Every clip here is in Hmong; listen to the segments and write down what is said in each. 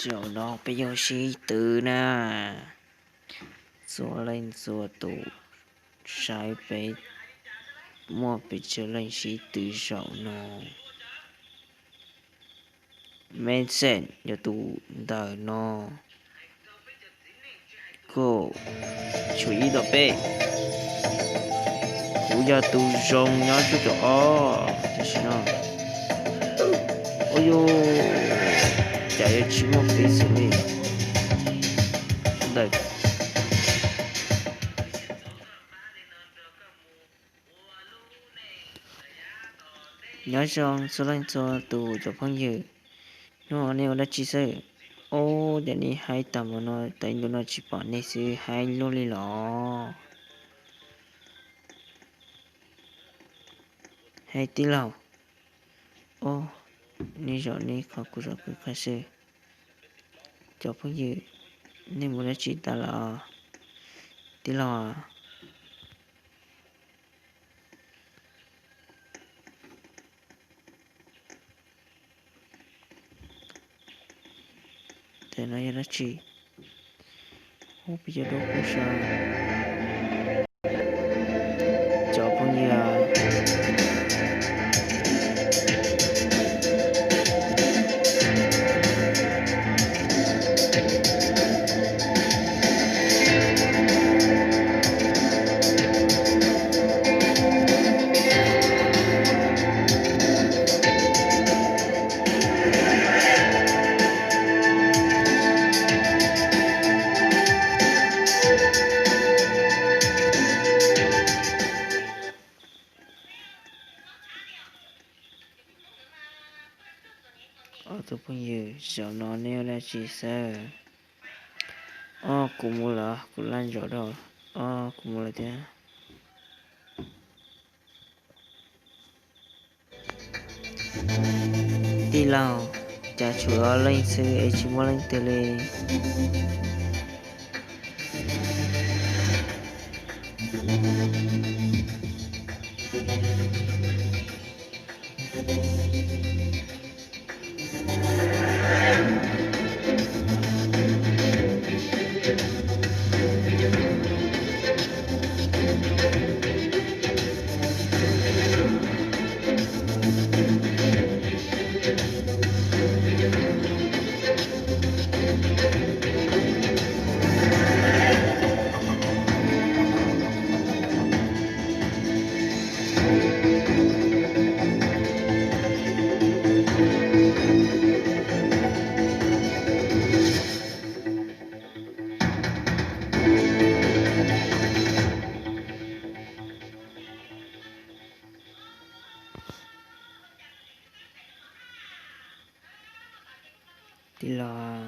Zaum no peb yuav sib twv na, txhua leej txhua tus saib peb muaj pes tsawg leej sib twv zaum no. Mexen yog tus ntawm no, Go, tshuav ib tom peb. Kuv yog tus zoo nyob tshuaj caum ob tam sim no. Ua yus, cas yuav tsis muaj pes xwm li ntawm. Nyob zoo txhua leej txhua tus cov phooj ywg, hnub no nej ua dab tsi xwb? Ob, cas nej haib tag npaum no, tau ib ntu no tsis pom nej xwb, haib luaj li los? Hais tij laug, ob, nej zaum nej qhov kuv zaum kuv qhov xwb. Cov phooj ywg, nej mus dab tsi tas los tij laug? Tes no yog dab tsi? Ub, peb cov duab kub sab. Cov phooj ywg, ob tug phooj ywg, zaum no nej ua dab tsi xwb? Ob, kuv mus lawm, kuv laj zaum rau. Ob, kuv mus lawm thiab. Tij laug, cas tshuav ob leeg xwb es tsis muaj leej twg li? Tij laug,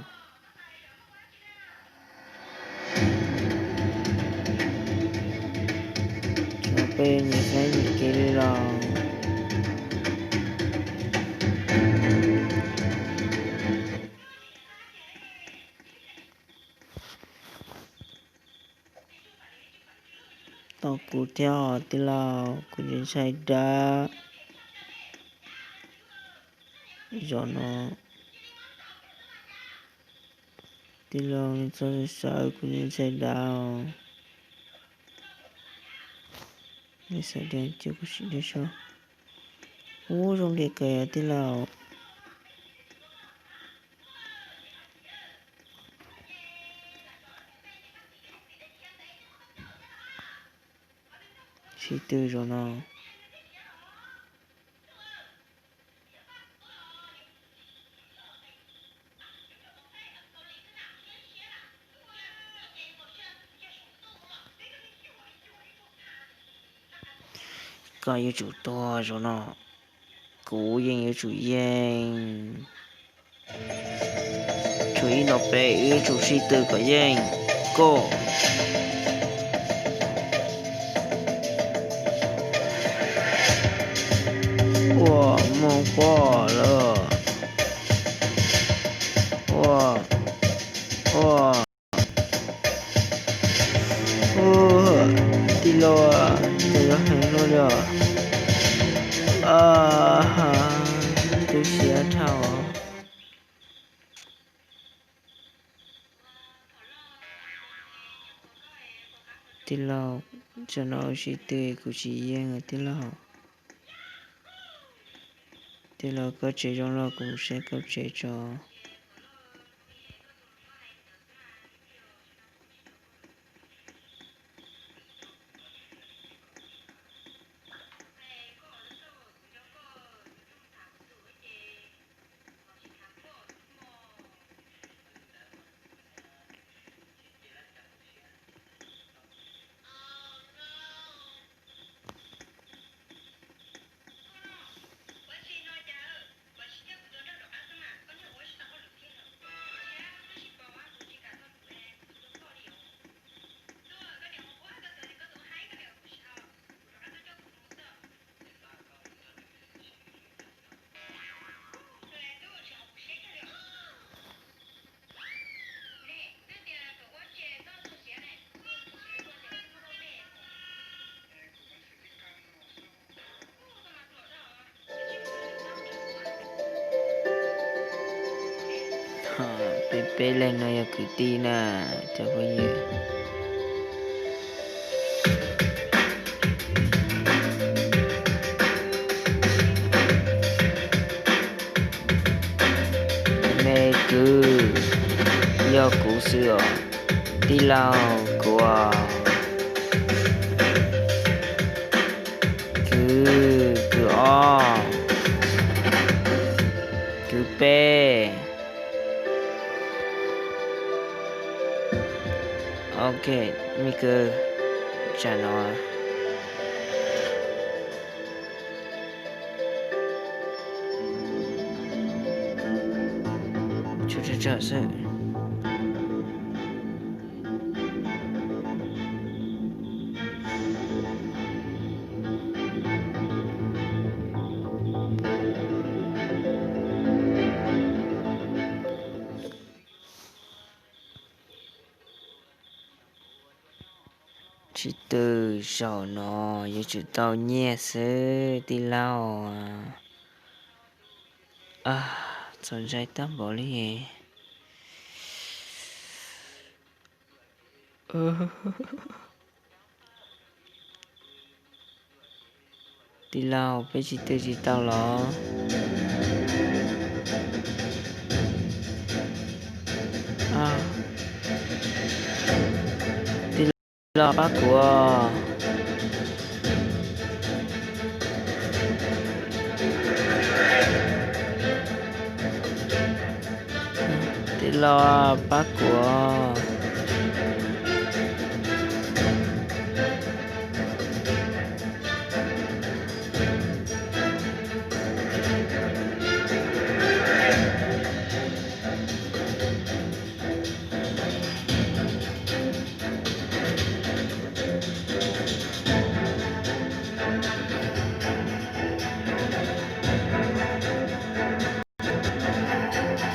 tsuav peb nyias saib nyias kev li los. Tau kuv thiab os tij laug, kuv ntshai ntshai dab. Zaum no tij laug nej txhob sawv, kuv ntshai ntshai dab os. Nej sawv daws cia kuv sim deb seb. Ub, zoo li kawg tij laug. Sib tw zaum no. Koj yuav tsum tuag zaum no, kuv yeej yuav tsum yeej. Tshuav ib no peb, wb yuav tsum sib tw kom yeej. Koj. Ua, moog quaj lawm. Ua, ua. Tij laug, cas yuav heev luaj li os. Tu siab dhau. Tij laug, zaum no sib tw kuv tsis yeej tij laug. Tij laug, koj tsev zoo los kuv saib koj tsev tso. Peb peb leeg no yog kwv tij na, cov phooj ywg. Me kwv, yog kuv xwb os, tij laug, kuv os. Kwv, kwv ob, kwv peb. Ok, me kwv, tsam no tsam xwb. Tsis tw, zaum no yuav tsum tau nyiaj xwb tij laug. Txaus ntshai tag npaum li. Tij laug, peb tsis tw tsis tau los? Tij laug, pab kuv. Tij laug, pab kuv.